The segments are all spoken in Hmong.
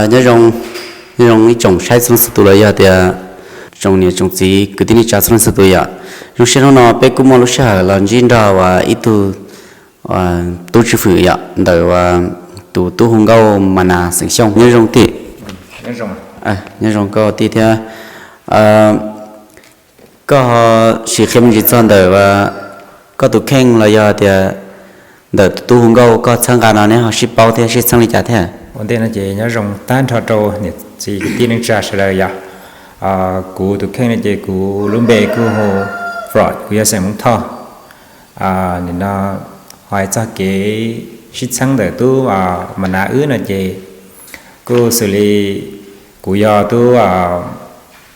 Nyob zoo, nyob zoo ib tsoom saib txhua leej txhua tus los yog tias tsoom niam tsoom txiv kwv tij neej tsa txhua leej txhua tus yom. Zoo siab hnub no peb kuj muaj lub sij hawm los ntsib nrog uas ib tug tub tswj hwm yom, ntawm uas tus tub hu nkauj Mas Nas xeem Xyooj. Nyob zoo tij. Nyob zoo koj tij thiab. Koj ho sim qhia me ntsis txog ntawm koj tus kheej los yog tias ntawm tus tub hu nkauj koj txhawb nqa no neb ho sib paub thiab sib txheeb li cas thiab? Ua ntej no ces nyob zoo tag nrho rau niam txiv kwv tij neej tsa sawv daws yom. Kuv tus kheej no ces kuv lub npe kuj hu Frot, kuv yog xeem Hmoob Thoj. Nim no ho hais txog kev sib txheeb ntawm tub Mas Nas wb no ces kuj xws li kuv yog tub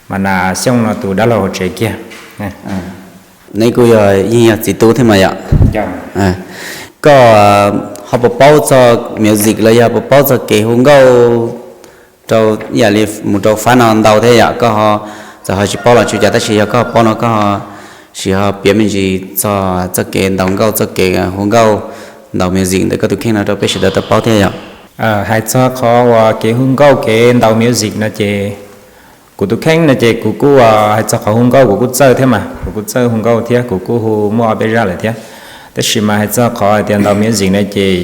Mas Nas Xyooj no tus dab laug hauv tsev kiag. Neb kuj yog yeej yog txiv tub thiab mas yom. Koj ho puas paub txog music los yog puas paub txog kev hu nkauj rau ib yam li mus rau fab no ntau thiab yom? Koj ho txawm ho tsis paub los tsis ua cas, tab sis yog koj ho paub no koj ho sim ho piav me ntsis txog txoj kev ntaus nkauj, txoj kev hu nkauj, ntaus music ntawm koj tus kheej no rau peb sawv daws tau paub thiab yom? Hais txog qhov uas kev hu nkauj kev ntaus music no ces kuv tus kheej no ces kuv kuj hais txog qhov hu nkauj kuv kuj txawj thiab mas, kuv kuj txawj hu nkauj thiab kuv kuj hu muaj ob peb zaj lawm thiab. Tab sis mas hais txog qhov hais tias ntaus music no ces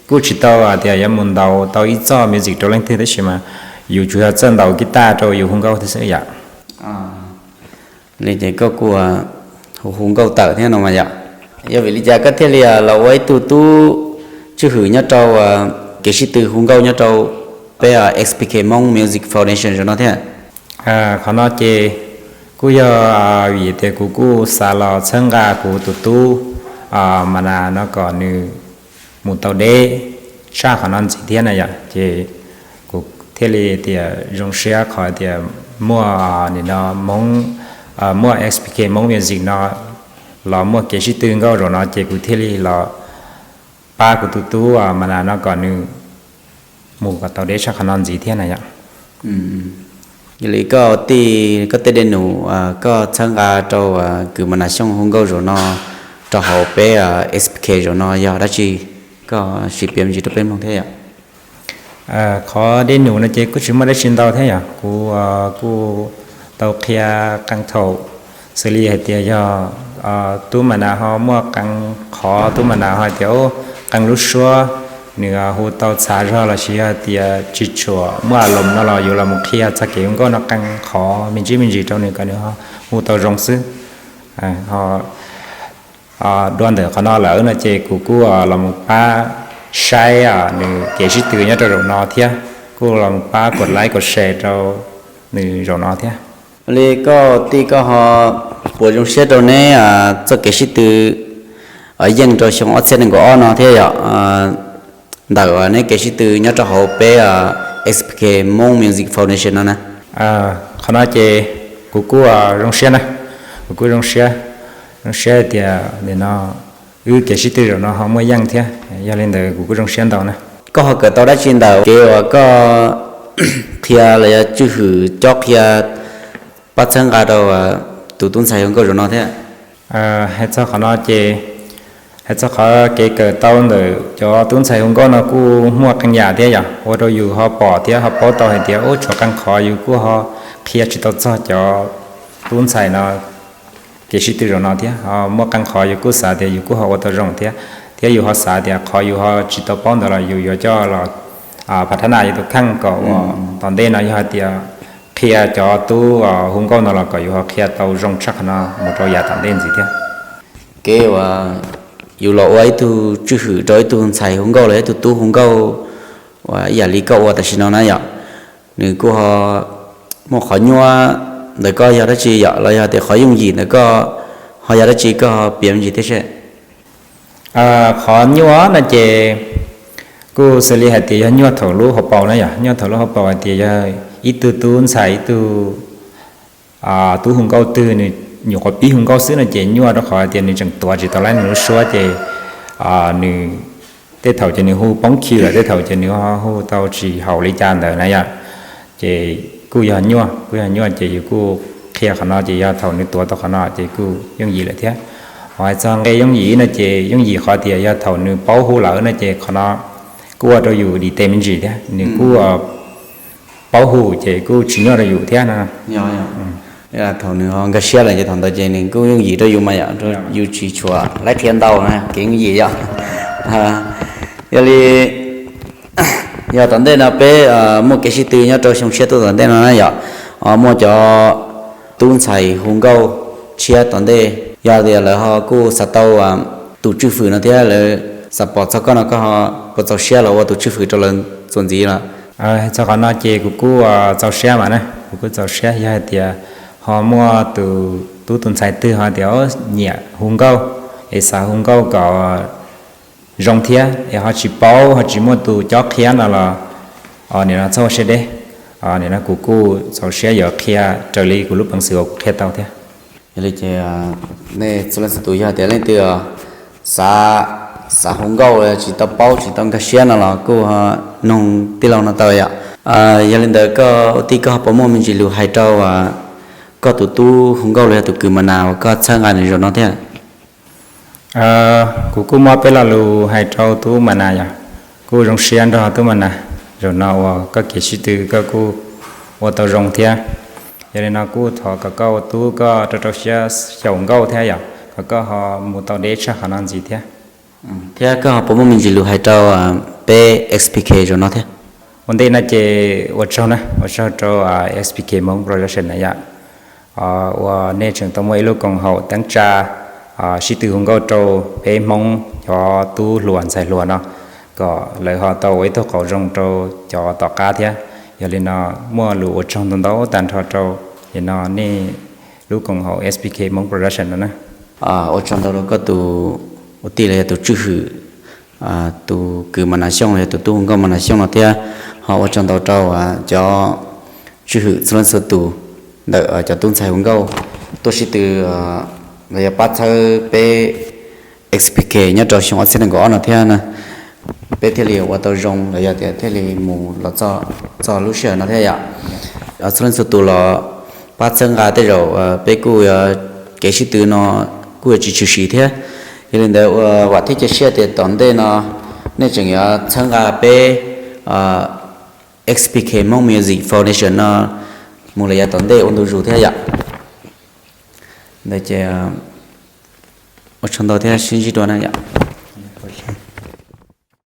kuj tsis tau hais tias yuav mus ntaus tau ib txoj music rau leej twg, tab sis mas yus tsuas yog txawj ntaus guitar rau yus hu nkauj thiab xwb yom. Li ces koj kuj hu hu nkauj tawm thiab no mas yom. Yog vim li cas koj thiaj li los ua ib tug tub tswj hwm nyob rau kev sib tw hu nkauj nyob rau peb X P K Hmong Music Foundation zaum no thiab? Qhov no ces kuj yog vim tias kuv kuj xav los txhawb nqa kuv tus tub Mas Nas no kom nws mus tau deb tshaj qhov no ntxiv thiab na yom. Ces kuv thiaj li tias zoo siab qhov tias muaj nim no Hmoob, muaj X P K Hmong Music no los muaj kev sib tw nkauj zaum no ces kuv thiaj li los pab kuv tus tub Mas Nas no kom nws mus kom tau deb tshaj qhov no ntxiv thiab na yom. Yog li koj tij, koj tej dej num koj txhawb nqa rau kwv Mas Nas Xyooj hu nkauj zaum no rau hauv peb X P K zaum no yog dab tsi? Koj sim piav me ntsis rau peb mloog thiab yom. Qhov dej num no ces kuj tsis muaj dab tsi ntau thiab yom, kuv kuj tau qhia qee thaum xws li hais tias yog tub Mas Nas ho muaj qee qhov, tub Mas Nas ho hais tias qee lub suab nws hu tau txhav zog lossis yog tias tsis tshua muaj a loos no los yus los mus qhia txog kev hu nkauj no qee qhov me ntsis me ntsis rau nws kom nws ho hu tau zoo xwb. Dua ntawm qhov no lawm no ces kuv kuj los mus pab saib nws kev sib tw nyob rau zaum no thiab, kuj los mus pab kuv like kuv share rau nws zaum no thiab. Li koj tij koj ho puas zoo siab rau neb txoj kev sib tw yeej rau xyoo ob txhiab nees nkaum ob no thiab yom, ntawm neb kev sib tw nyob rau hauv peb X P K Hmong Music Foundation no na? Qhov no ces kuv kuj zoo siab na, kuv kuj zoo siab, zoo siab tias nim no wb kev sib tw zaum no ho muaj yeej thiab, yog li ntawd kuv kuj zoo siab ntau na. Koj ho kawm tau dab tsi ntawm kev uas koj qhia los yog tswj hwm cob qhia pab txhawb nqa rau tus tub ntxhais hu nkauj zaum no thiab? Hais txog qhov no ces, hais txog qhov kev kawm tau ntawm cov tub ntxhais hu nkauj no kuj muaj qee yam thiab yom, ua rau yus ho pom thiab ho paub tau hais tias ub tshuav qee qhov yus kuj ho qhia tsis tau txog cov tub ntxhais no kev sib tw zaum no thiab, ho muaj qee qhov yus kuj xav tias yus kuj ho ua tau zoo thiab, thiab yus ho xav tias qhov yus ho tsis tau paub ntawd los yus yuav coj los phav thab nas yus tus kheej kom ua tom ntej no yog hais tias qhia cov tub hu nkauj no los kom yus ho qhia tau zoo tshaj qhov no mus rau yav tom ntej ntxiv thiab. Kev uas yus los ua ib tug tswj hwm rau ib tug ntxhais hu nkauj los ib tug tub hu nkauj uas ib yam li koj ua tam sim no na yom, nws kuj ho muaj qhov nyuaj ntawm koj yog dab tsi yom, los yog tias qhov yooj yim ntawm koj ho yog dab tsi, koj ho piav me ntsis thiab seb. Qhov nyuaj no ces kuj xws li hais tias yog nyuaj thaum lub hauv paus na yom, nyuaj thaum lub hauv paus hais tias yog ib tug tub ntxhais ib tug tub hu nkauj twg nws nyuam qhuav pib hu nkauj xwb no ces nyuaj rau qhov tias nws tseem tuav tsis tau lawm nws lub suab ces nws tej thaum ces nws hu poob khi lawm, tej thaum ces nws ho hu tau tsis haum li cas ntawd na yom. Ces kuj yog nyuaj, kuj yog nyuaj ces yus kuj qhia qhov no ces yog thaum nws tuav tau qhov no ces kuj yooj yim lawm thiab. Ho hais txog nqe yooj yim no ces yooj yim qhov tias yog thaum nws paub hu lawm no ces qhov no kuj ua rau yus dim tes me ntsis thiab, nws kuj paub hu ces kuj tsis nyuaj rau yus thiab no. Thaum nws ho nkag siab lawm ces thaum ntawd ces nws kuj yooj yim rau yus mas yom, yus tsis tshua laib qhia ntau na, kev yooj yim yom. Yog li, yog tom ntej no peb muaj kev sib tw nyob rau xyoo tshiab tuaj tom ntej no na yom, muaj cov tub ntxhais hu nkauj tshiab tom ntej, yog tias lawv ho kuj xav tau tus tswj fwm no thiab lawv xav pom txog koj no, koj ho puas txaus siab los ua tus tswj fwm rau lawv txuas ntxiv los? Txog qhov no ces kuv kuj txaus siab mas na, kuv kuj txaus siab yog hais tias ho muaj tus tub tus ntxhais twg ho tias nyiam hu nkauj es xav hu nkauj kom zoo thiab es ho tsis paub ho tsis muaj tus cob qhia no los, nim no txhob ua siab deb, nim no kuv kuj txaus siab yuav qhia raws li kuv lub peev xwm uas kuv qhia tau thiab. Yog li ces nej txhua leej txhua tus yog tias leej twg xav, xav hu nkauj los tsis tau paub tsis tau nkag siab no los kuj noog tij laug no tau yom. Yog li ntawd koj ua tij koj ho puas muaj me ntsis lus hais rau koj tus tub hu nkauj los yog tus kws mas nas uas koj txhawb nqa nws zaum no thiab? Kuv kuj muaj peb lo lus hais rau tub mas nas yom. Kuj zoo siab nrog tub mas nas, zaum no uas koj kev sib tw koj kuj ua tau zoo thiab. Yog li no kuj thov kom koj ua tub koj rau rau siab xyaum nkauj thiab yom, kom koj ho mus tau deb tshaj qhov no ntxiv thiab. Thiab koj ho puas muaj me ntsis lus hais rau peb X P K zaum no thiab? Ua ntej no ces ua tsaug na, ua tsaug rau X P K Hmoob Production na yom, uas nej tseem tau muaj ib lub koom haum teeb tsa sib tw hu nkauj rau peb Hmoob cov tub hluas ntxhais hluas no, kom lawv ho tau ua ib tug qauv zoo rau cov tom qab thiab. Yog li no muaj lus ua tsaug ntau ntau tag nrho rau li no nej lub koom haum X P K Hmoob Production no na. Ua tsaug ntau rau koj tus ua tij los yog tus tswj hwm, tus kws mas nas xyooj los yog tus tub hu nkauj mas nas xyooj no thiab ho ua tsaug ntau rau cov tswj hwm txhua leej txhua tus ntawm cov tub ntxhais hu nkauj tuaj sib tw los yog pab txhawb peb X P K nyob rau xyoo ob txhiab nees nkaum ob no thiab na. Peb thiaj li ua tau zoo los yog tias thiaj li mus los txog lub sij hawm no thiab yom. Txhua leej txhua tus los pab txhawb nqa tej zaum peb kuj yuav, kev sib tw no kuj yuav tsis tshwm sim thiab. Yog li ntawd ua vam thiab cia siab tias tom ntej no nej tseem yuav txhawb nqa peb X P K Hmoob Music Foundation no mus lawm yav tom ntej ua ntu zus thiab yom. Ntawd ces ua tsaug ntau thiab sib ntsib dua na yom.